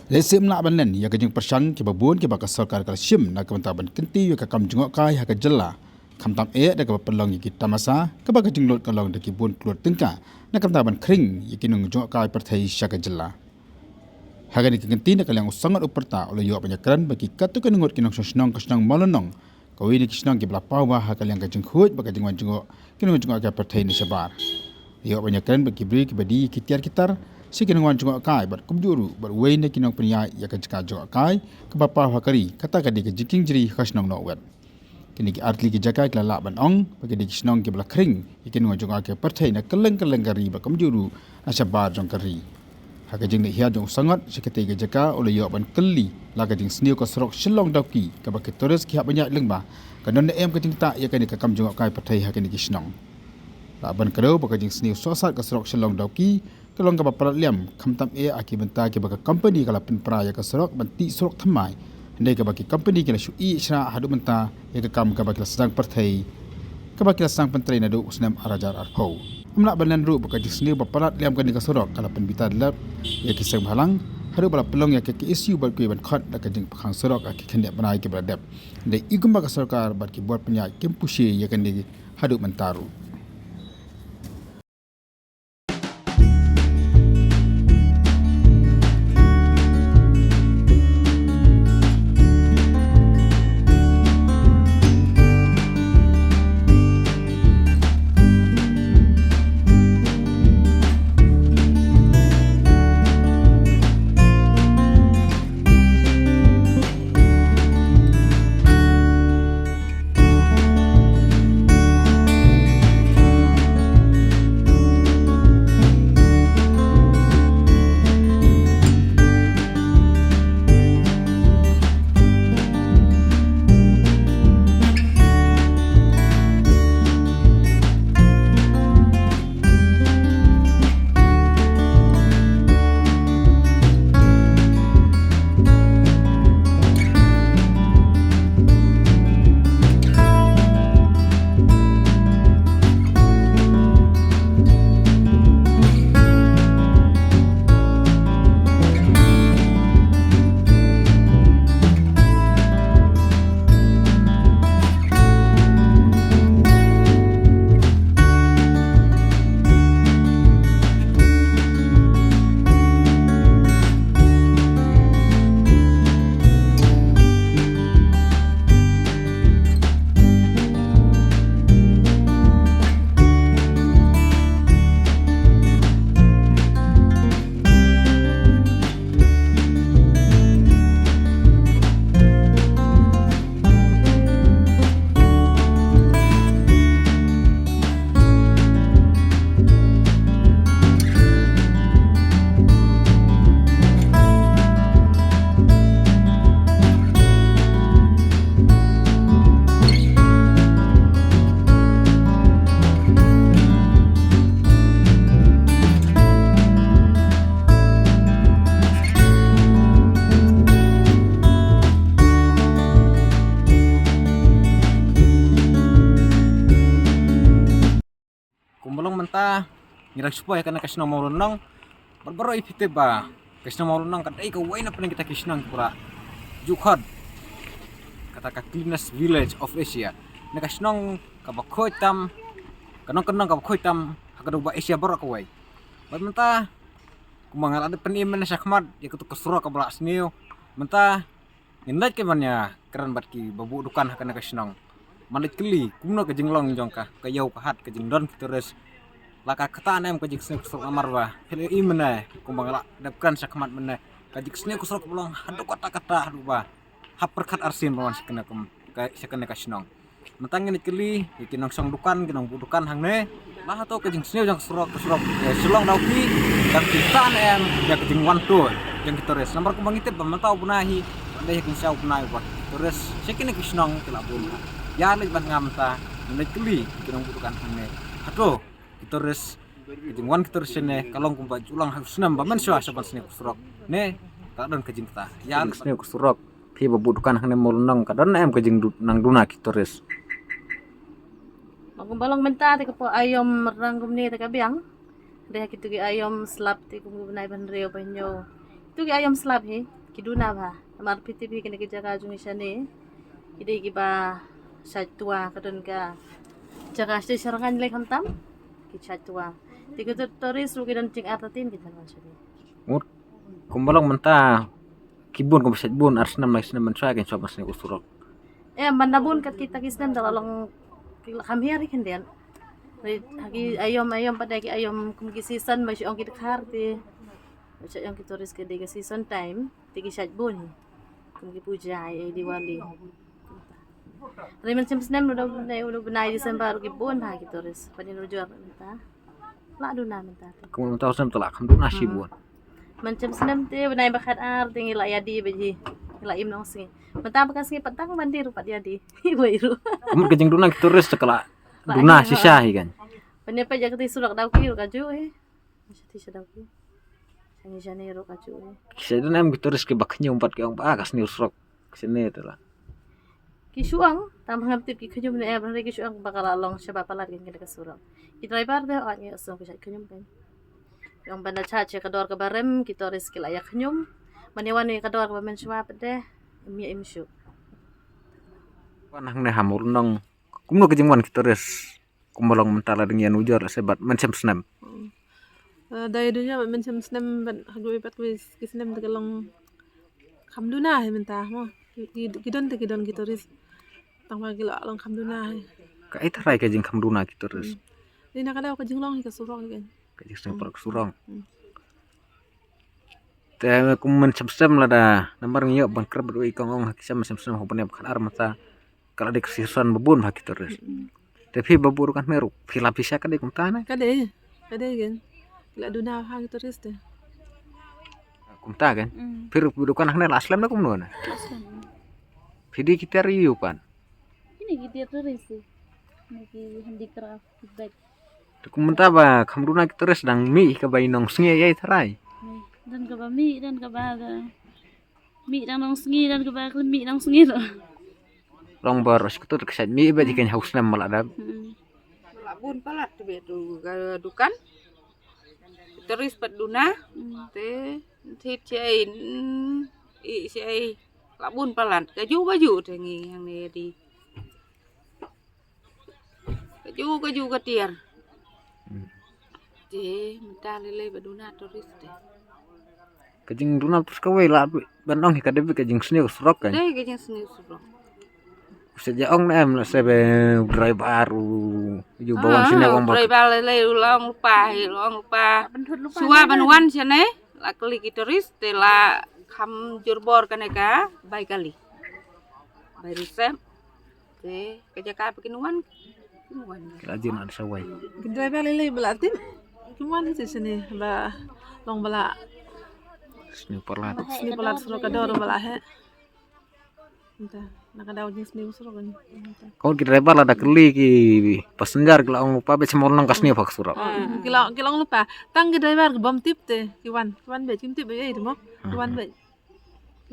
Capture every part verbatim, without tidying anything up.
Lehse ym lah ban len ïa ka jingpyrshang kiba bun kiba ka sorkar ka la shim na ka bynta ban kyntiew ïa ka kam jngohkai ha ka jylla, khamtam eh da kaba pynlong ïa ki tamasa, kaba ka jinglut ka long da ki bun klur tyngka na ka bynta ban khring ïa ki nongjngohkai pyrthei sha ka jylla. Ha kane ka kynti na ka liang u Sangot u Pyrta u la ïoh ban ïakren ba ki katto katne ngut ki nongshong shnong ka shnong Mawlynnong, kawei na ki shnong kiba la paw bha ha ka liang ka jingkhuid bad ka jingwan jngoh ki nongjngohkai pyrthei na shabar. Ïoh ban ïakren bad ki briew kiba die ki tiar ki tar sha ki nongwan jngohkai bad kumjuh ruh bad uwei na ki nongpynïaid ïa ka jaka jngohkai kaba paw ha ka ri, kata ka dei ka Jingkieng Jri ha ka shnong Nohwet. Kine ki artylli ki jaka ki la lah ban ong ba ki dei ki shnong kiba la khring ïa ki nongjngohkai pyrthei na kylleng kylleng ka ri bad kumjuh ruh na shabar jong ka ri. Ha ka jingleit hiar jong u Sangot sha katei ka jaka u la ïoh ban kylli la ka jingsniew ka surok Shillong Dawki kaba ki tourist ki hap ban ïaid lyngba, ka don ne em ka jingktah ïa kane ka kam jngohkai pyrthei ha kine ki shnong. Lah ban kdew ba ka jingsniew sohsat ka surok Shillong Dawki ka long kaba palat liam, khamtam eh ha ki bynta kiba ka company ka la pynpra ïa ka surok ban tih surok thymmai, hynrei kaba ki company ki la shu ïeh shrah haduh mynta ïa ka kam kaba ki la sdang pyrthei, kaba ki la sdang pyntrei naduh u snem ar hajar arphew. Ym lah ban len ruh ba ka jingsniew ba palat liam kane ka surok ka la pynbitar lep ïa ki seng bhalang, haduh ba la pynlong ïa ka K S U bad kiwei ban khot da ka jingpynkhang surok ha ki khyndiat bnai kiba la dep. Hynrei i kumba ka sorkar bad ki bor pynïaid kim pynshai ïa kane haduh mynta ruh. Kumba long mynta ngi dang shu poi ha kane ka shnong Mawlynnong. Bad baroh i phi tip ba ka shnong Mawlynnong ka dei kawei na pdeng kita ki shnong kiba la ju khot kata ka cleanest village of Asia. Kane ka shnong kaba khuid tam, ka nongkyndong kaba khuid tam ha ka dong ba Asia baroh kawei. Bad mynta kumba nga la dep pyni mynne shakhmat ïa kato ka surok kaba la sniew. Mynta ngin leit ka ban ïakren bad kiba buh dukan ha kane ka shnong. Ban leit kylli kumno ka jinglong jong ka, ka ïew ka hat, ka jingdon ki tourist. La ka kata ne em ka jingsniew ka surok namar ba phi la ïohi mynne kumba nga la dep kren shakhmat mynne, ka jingsniew ka surok kaba long haduh katta katta haduh ba hap pyrkhat arsien ban wan sha kane ka, ka, sha kane ka shnong. Mynta ngin ïa kylli ïa ki nongshong dukan, ki nongbuh dukan hangne. Lah hato ka jingsniew jong ka surok, ka surok, eh, Shillong Dawki, ka jingktah ne em ïa ka jingwan to jong ki tourist. Namar kumba ngi tip ba mynta u bnai hi, dei ha ka jingsniew u bnai uba ki tourist sha kine ki shnong ki la bun. Ïa leit bad nga mynta ngin leit kylli ïa ki nongbuh dukan hangne. Hato ki tourist, ka jingwan ki tourist shane ka long kumba ju long ha u snem ba mynshuwa sha ban sniew ka surok ne ka don ka jingktah. Ïa leit sniew ka surok. Phi ba buh dukan hangne Mawlynnong, ka don ne em ka jingduna ki tourist? Ba kumba long mynta te ka poi aïom rang kumne te ka biang. Dei ha kitu ki aïom slap te kum ki bnai ba hynriew ba hynñiew. Kitu ki aïom slap hi. Ki duna bha. Namar phi tip hi kine ki jaka jong ngi shane ki dei kiba shait twa, ka don ka jaka sha Sharngan lei khamtam ki shait twa. Te ki tourist ruh ki don jingartatien ki jan wan shane. Mut kumba long mynta ki bun kumba shait bun, ar snem lai snem mynshuwa kin shuwa ban sniew u surok. Eh, man da bun kat kita ki snem da la long ki la kham hiar hi khyndiat. Haki aïom aïom pat da ki aïom kum ki season ba shu ong ki dkhar te. Ba shu ong ki tourist ki dei ka season time te ki shait bun hi. Kum ki puja ai ai Diwali. Hynrei mynshem snem u da u da u da bnai December ki bun bha ki tourist. Pat ïa u jor mynta. La duna mynta te. Kum mynta u snem te la kham duna shibun. Mynshem snem te bnai ba khatar te ngi la ïa die ba ji. Ngi la im nongsngi. Mynta ba ka sngi pat tang ban die ruh pat ïa die. Wei ruh. Kumut ka jingduna ki tourist te ka la duna shisha hi kan. Ban ïa peit ïa kata surok Dawki ruh ka ju hi. Sha ti sha Dawki. Shane shane ruh ka ju hi. Ki sa don em ki tourist kiba khñium pat ki ong ba ka sniew surok. Shane te la. Ki shu ong, tang ba ngam tip ki khñium ne em, hynrei ki shu ong ba ka la long shaba palat kane ka surok. Ki driver te ong ngi ong ki shait khñium kan. Ki ong ban da shah sha ka dor kaba rem, ki tourist ki la ïa khñium. Ban ïa wan ïa ka dor kaba mynshuwa pat de, im ïa im shuh. Wan hangne ha Mawryngknong, kumno ka jingwan ki tourist? Kumba long mynta la dang ïa nujor la se bad mynshem snem. Hmm. Eh, da ïa dunia bad mynshem snem bad ha kawei pat kawei ki snem te ka long kham duna hi mynta mo. Ki, ki, ki don te ki don ki tourist. Tang ba ki la long kham duna hi. Kaei tharai ka jingkham duna ki tourist? Hmm. Dei na ka daw ka jinglong hi ka surok hi kan. Ka jingsneng park surok. Hmm. Te kum mynshem snem lada namar ngi ïoh ban kyrpad wei kong ong ha ki snem mynshem snem ha u bnai ba khatar mynta. Ka la dei ka season ba bun bha ki tourist. Mm. Te phi ba buh rukan hynrei ruh phi la pisa ka dei kumta ne? Ka dei, ka dei kan. Ki la duna bha ki tourist te. Kumta kan. Mm. Phi ruh phi dukan hangne la slem na kumno ne? La slem. Phi dei ki tiar ïu kan. Kine ki tiar tourist. Kine ki handicraft, ki bag. Te kumta ba kham duna ki tourist dang mih ka bai nongsngi ïa tharai. Don kaba mih, don kaba ka mih dang nongsngi, don kaba khlem mih nongsngi ruh. Long ba ruh shi katu ka sait mih ba jikan haus nam mala dab. Hmm. La bun palat te be tu ka dukan. Tourist pat duna. Hmm. Te thit chai, i chai la bun palat ka ju ka ju te ngi hangne di. Ka ju ka ju ka tiar. Hmm. Te mynta lei lei ba duna tourist te. Ka jingduna tourist kawei la ban ong hi ka dei ka jingsniew surok kan. Dei ka jingsniew surok. Sa ja ong na em la se be driver u ju ba wan sini ong ba. Driver lei lei u long lupa hi long lupa. Shuwa ban wan sini la kylli ki tourist te la kham jurbor kane ka bai kali. Bai Rusep. Te ka jaka ba kin wan. Kin wan. Ki la jin an sawai. Ki driver lei lei ba la tip. Kin wan hi sini ba long ba la. Sniew palat. Sniew palat surok ka dor ba la he. Mynta na ka daw jingsniew surok kan. Kong ki driver lada kylli ki passenger ki la ong lupa be sha Mawryngknong ka sniew pha ka surok. Ki la, ki la ong lupa. Tang ki driver ki bym tip te ki wan. Ki wan be kim tip be ei te mo. Ki wan be.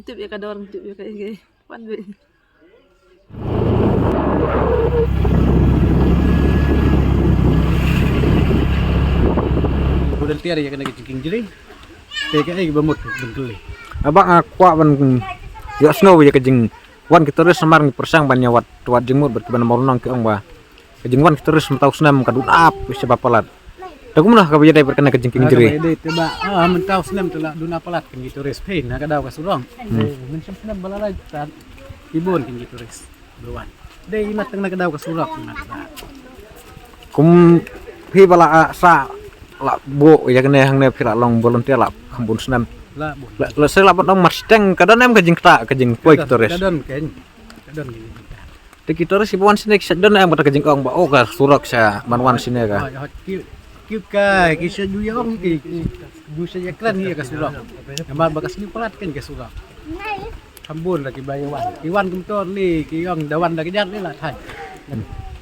Tip ïa ka dor, tip ïa ka, ïa ka. Wan be. Volunteer ïa kane ka jingkieng jri. Te kaei ba mut ban kylli. Aba nga kwah ban ïohsngew ïa ka jingwan ki tourist namar ngi pyrshang ban ïa wad, wad jingmut bad kiba na Mawryngknong ki ong ba ka jingwan ki tourist mynta u snem ka duna ap sha ba palat. Te kumno kaba ïadei bad kane ka jingkieng jri? Kaba ïadei te ba mynta u snem te la duna palat ki tourist phi na ka daw ka surok. Mynshem snem ba la lai ta ki bun ki tourist. Ba wan. Dei ïa tang na ka daw ka surok na ka. Kum phi ba la sa la buh ïa kane hangne phi la long volunteer la kham bun snem. La bun. La se la ban ong mar siteng ka don em ka jingktah ka jingpoi ki tourist. Ka don ka. Ka don ka. Te ki tourist ba wan sini ki sa don em kata ka jingong ba oh ka surok sa ban wan sini ka. Ki, ki ka ki sa ju ïa ong ki, ki ju sa ïa kren ïa ka surok. Namar ba ka sniew palat kan ka surok. Kham bun la ki ba ïa wan. Ki wan kumto li ki ong da wan da ka jar li la thai.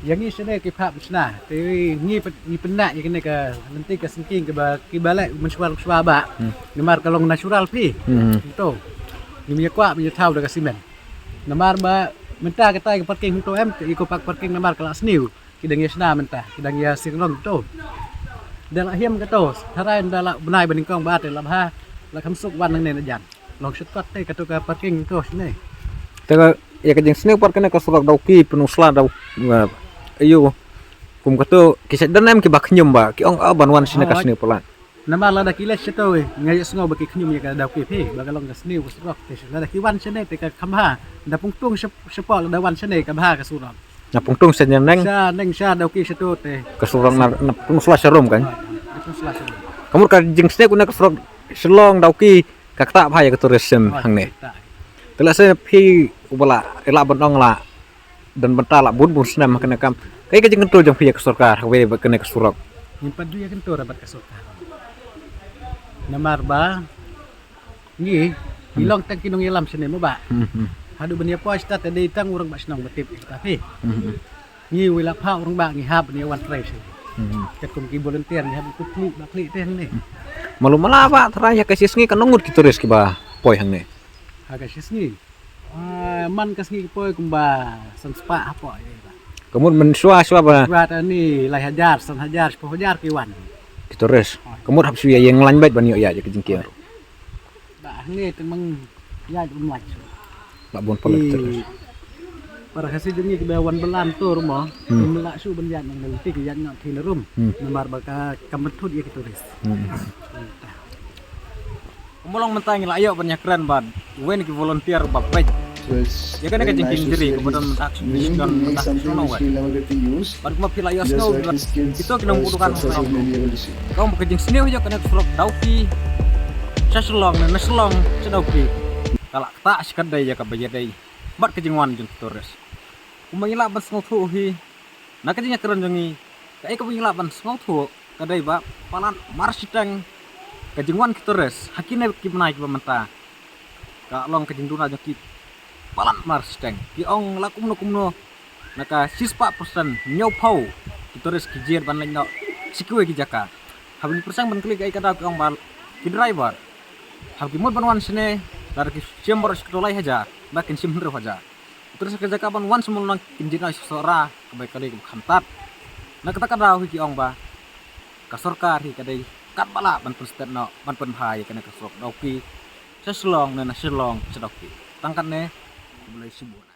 Ïa ngi sini ki phah bsna. Te ngi pyndah ïa kane ka lynti ka sengking kaba ki ba leh mynshuwa mynshuwa ba. Namar ka long natural phi. To. Ngim ïa kwah ba ïa thaw da ka simen. Namar ba mynta katai ka parking hangto em, ka Eco Park parking namar ka la sniew. Ki dang ïa shna mynta, ki dang ïa sing long to. Da la hiam kato, tharai da la bnai ba nyngkong ba te la bha, la kham suk wan nangne na jan. Long shortcut te kato ka parking to shane. Te ka, ïa ka jingsniew pat kane ka surok Dawki Pynursla Daw, eh, ayu. Kum kato ki sha don em kiba khñium ba ki ong, ah, ban wan shane ka sniew palat. Namar lada ki leit shato, nga ïohsngew ba ki khñium ïa ka Dawki phi ba ka long ka sniew ka surok te. Lada ki wan shane te ka kham bha. Da pungtung shap-, shapoh lada wan shane ka bha ka surok. Na pungtung sha neng. Sha neng sha Dawki shato te. Ka surok na, na Pynursla sharum kan. Ka mut ka jingsniew kane ka surok Shillong Dawki ka ktah bha ïa ka tourism hangne. Te lehse phi uba la, ïa la ban ong la don bynta la bun bun snem ha kane ka kam. Kaei ka jingkyntu jong phi ïa ka sorkar ha kawei bad kane ka surok? Ngim pat ju ïa kyntu bad ka sorkar. Namar ba ngi, ngi long tang ki nongïalam shane mo ba. Haduh ban ïa poi stad te dei tang u rangbah shnong ba tip ïa kita phi. Ngi wei la pha u rangbah ngi hap ban ïa wan trei shane. Katkum ki volunteer ngi hap ban kup khlieh ba khlieh te hangne. Malu mala ba tharai ïa ka shi sngi katno ngut ki tourist kiba poi hangne? Ha ka shi sngi. Ah, man ka sngi ki poi kumba san spah hapoh ïa ba. Ka mut mynshuwa shuwa ba. Shuwa ta ni lai hajar, san hajar, shiphew hajar ki wan. Ki tourist. Ka mut hap shu ïa ïeng lain beit ban ïoh ïa ka jingkieng ruh. Ba hangne te mang ïa um lait. Ba bun palat. Para Khasi jong ngi kiba wan bylla to ruh mo. Ym lah shuh ban ïaid nang lynti ki ïaid noh ki na rum. Namar ba ka kam bynthut ïa ki tourist. Kumba long mynta ngi la ïoh ban ïakren bad uwei na ki volunteer ba peit ïa kane ka jingkieng jri kaba don mynta ka shu don mynta ka shu nongwei. Bad kumba phi la ïohsngew kito ki nongbuh dukan. Ka ong ba ka jingsniew ïa kane ka surok Dawki sha Shillong ne na Shillong sha Dawki ka la ktah shikatdei ïa kaba ïadei bad ka jingwan jong ki tourist. Kumba ngi lah ban sngewthuh hi na ka jingïakren jong ngi, kaei kaba ngi lah ban sngewthuh ka dei ba palat marshiteng ka jingwan ki tourist ha kine ki bnai kiba mynta ka long ka jingduna jong ki palat marshiteng. Ki ong la kumno kumno na ka shispah percent hynñiewphew ki tourist ki jied ban leit noh sha kiwei ki jaka. Haba ngi pyrshang ban kylli kaei ka daw ki ong ba ki driver haba ki mut ban wan shane lada ki shim baroh shi kynta lai hajar ba kin shim hynriew hajar. Tourist ka jaka ban wan sha Mawlynnong kin jied noh sha Sohra kaba ïa ka dei kaba kham tad. Na kata ka daw hi ki ong ba ka sorkar hi ka dei katba lah ban pynstet noh ban pynbha ïa kane ka surok Dawki sha Shillong ne na Shillong sha Dawki. Tang katne, khublei shibun.